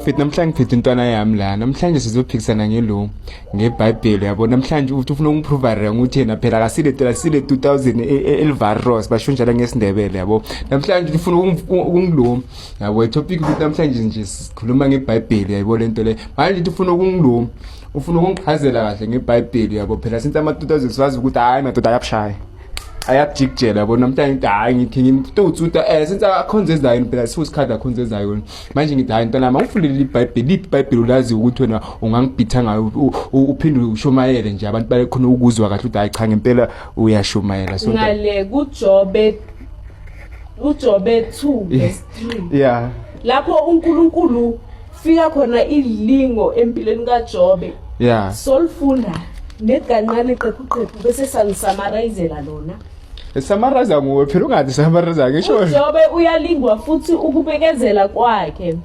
Mfethu, namhlanje ngiphethe intwana yami la. Namhlanje sizophikisana ngelo ngeBhayibheli, yabo. Namhlanje uthi ufuna ukungiprova wrong, uthi yena phela akasile asile 2000 elvaros, basho njalo ngesiNdebele, yabo. Namhlanje ufuna ukungiluma, yabo. Itopic ukuthi namhlanje nje sikhuluma ngeBhayibheli, yabo, lento le. Manje uthi ufuna ukungiluma, ufuna ukungichazela kahle ngeBhayibheli, yabo. Phela since ama 2000 siwazi ukuthi hayi madoda ayabushaya, ayakujikijela, yabo. Namhlanje ngithi hayi, ngithi ngimtutsuta since akhonze eZayoni, phela siwusikhathi akhonze eZayoni. Manje ngithi hayi ntwana, mangifundele iBhayibheli. Liphi iBhayibheli ulazi ukuthi wena ungangibhitha ngayo, uphinde ushumayele nje, abantu bakhona ukuzwa kahle ukuthi hayi cha, ngempela uyashumayela? So ngale kuJobe, uJobe 2 verse 3, lapho uNkulunkulu fika khona ilingo empilweni kaJobe. Solifunda negancane, qephu qephu, bese salisummarizela lona. Summarize nguwe phela, ungathi summarize ngisho. UJobe uyalingwa futhi ukubekezela kwakhe.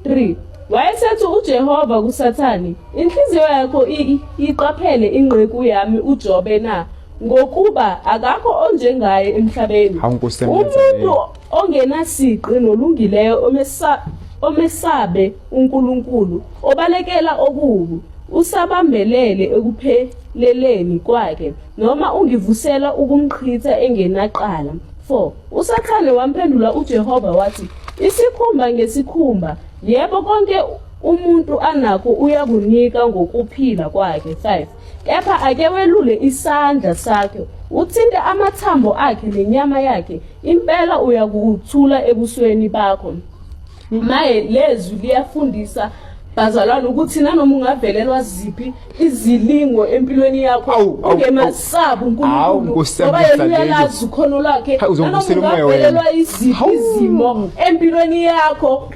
3 Wayesethi uJehova kuSathane, "Inhliziyo yakho iqaphele inceku yami uJobe na? Ngokuba akakho onjengaye emhlabeni, Hawu, Nkosi yami, umuntu leyo. ongenasiqi nolungileyo, omesabe uNkulunkulu, obalekela okubi. Usabambelele ekupheleleni kwakhe, noma ungivusela ukumchitha engenacala." 4 USathane wamphendula uJehova wathi, "Isikhumba ngesikhumba! Yebo, konke umuntu anakho uyakunika ngokuphila kwakhe. 5 Kepha ake welule isandla sakhe, uthinte amathambo akhe nenyama yakhe, impela uyakuthula ebusweni bakho." Maye, lezwi liyafundisa, bazalwane, ukuthi nanoma ungavelelwa ziphi izilingo empilweni yakho, Awu, awu, ungemasabi Awu, uNkulunkulu, Nkosi yami, ngoba yena ngiyadla. uyalazi ukhono lwakhe. Hawu, Nanoma uzongivusela umoya wena. ungavelelwa iziphi Hawu. izimo empilweni yakho,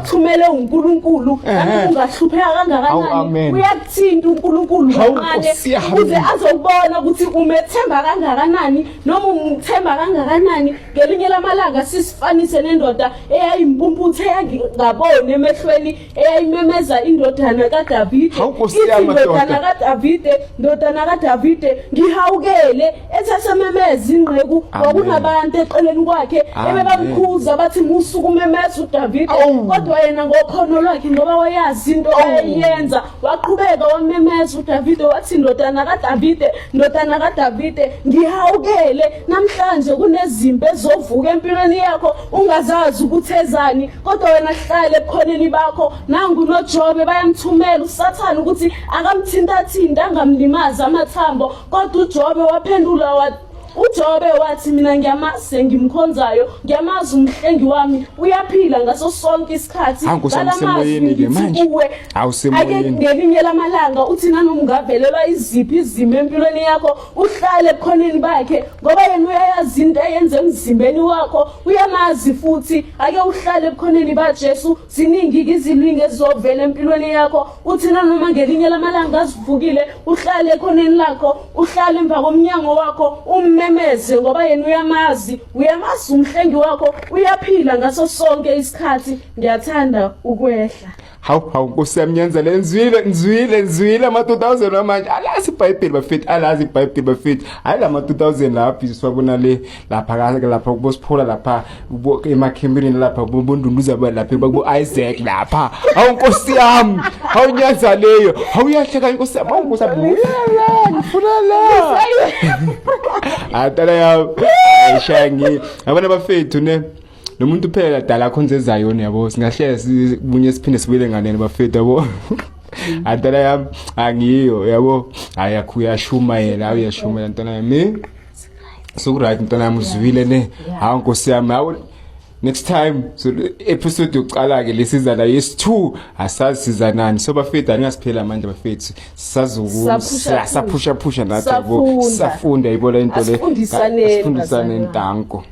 thumele uNkulunkulu. Nanoma ungahlupheka Hawu, kangakanani, amen. uyakuthinta uNkulunkulu Hawu, kancane Nkosi yami. ukuze azobona ukuthi umethemba kangakanani noma umthemba kangakanani. Ngelinye lamalanga sisifanise nendoda eyayimpumputhe, eyangaboni emehlweni, eyayimemeza indodana kaDavide, Hawu, Nkosi ithi, yami, "Ndodana madoda. kaDavide, ndodana kaDavide, ngihawukele." Ethi esememeza inceku, Amen. kwakunabantu eceleni kwakhe Amen. ebebamkhuza bathi, "Musuku umemeza uDavide." Awu. Kodwa yena ngokhono lwakhe, ngoba wayazi into ayeyenza, waqhubeka wamemeza uDavide, wathi, "Ndodana kaDavide, ndodana kaDavide, ngihawukele." Namhlanje kunezimpi ezovuka empilweni yakho ungazazi ukuthi ezani, kodwa wena hlale ebukhoneni bakho. Nangu noJobe, bayamthumela uSathane ukuthi akamthintathinta, angamlimazi amathambo, kodwa uJobe waphendula wa uJobe wathi, "Mina ngiyamazi engimkhonzayo, ngiyamazi umhlengi wami, uyaphila ngaso sonke isikhathi." Hawu, Nkosi yami, Ngala mazwi usemoyeni-ke ngithi manje. kuwe, Hawu, ake usemoyeni. ngelinye lamalanga uthi nanoma ungavelelwa iziphi izimo empilweni yakho, uhlale ebukhoneni bakhe, ngoba yena uyayazi into eyenza emzimbeni wakho, uyamazi futhi. Ake uhlale ebukhoneni baJesu. Ziningi-ke izilingi ezizovela empilweni yakho. Uthi nanoma ngelinye lamalanga azivukile, uhlale ekhoneni lakho, uhlale emva komnyango wakho, ummemeze, ngoba yena uyamazi, uyamazi umhlengi wakho, uyaphila ngaso sonke isikhathi. Ngiyathanda ukwehla. Hawu, hawu, Nkosi yami, nyanzele, nzwile, nzwile, nzwile. Ama-2000 wamanje alazi iBhayibheli, bafethu, alazi iBhayibheli, bafethu. Hayi, la ma-2000 lapha siwabona le lapha lapha kubosiphola lapha emakhembereni lapha bondunduza lapha kubo-Isaac lapha. Hawu, Nkosi yami, hawu, nyanza leyo. Hawu, uyahleka, Nkosi yami. Hawu, Nkosi yami, buya la, ngifuna la. Hayi, ntwana yami, shaya ngi yabona, bafethu, ne lo muntu phela dala akhonze eZayoni, yabo. Singahleka sibunye, siphinde sibuyele nganeni, bafethu, yabo. Antwana yami, angiyo, yabo. Hayi, akho uyashumayela, hayi, uyashumayela, ntwana yami. Sokuright, ntwana yami, uzwile ne? Hawu, Nkosi yami, hawu. Next time, so episode yokuqala ke lesiza la, yes2, asazi siza nani. So bafethu, aningasipheleli amandla, bafethu. Sazuku Saphusha, saphusha phusha nathi, yabo. Safunda. Safunda, yibona into le. Asifundisaneni, Asifundisaneni. bazalwane. Danko.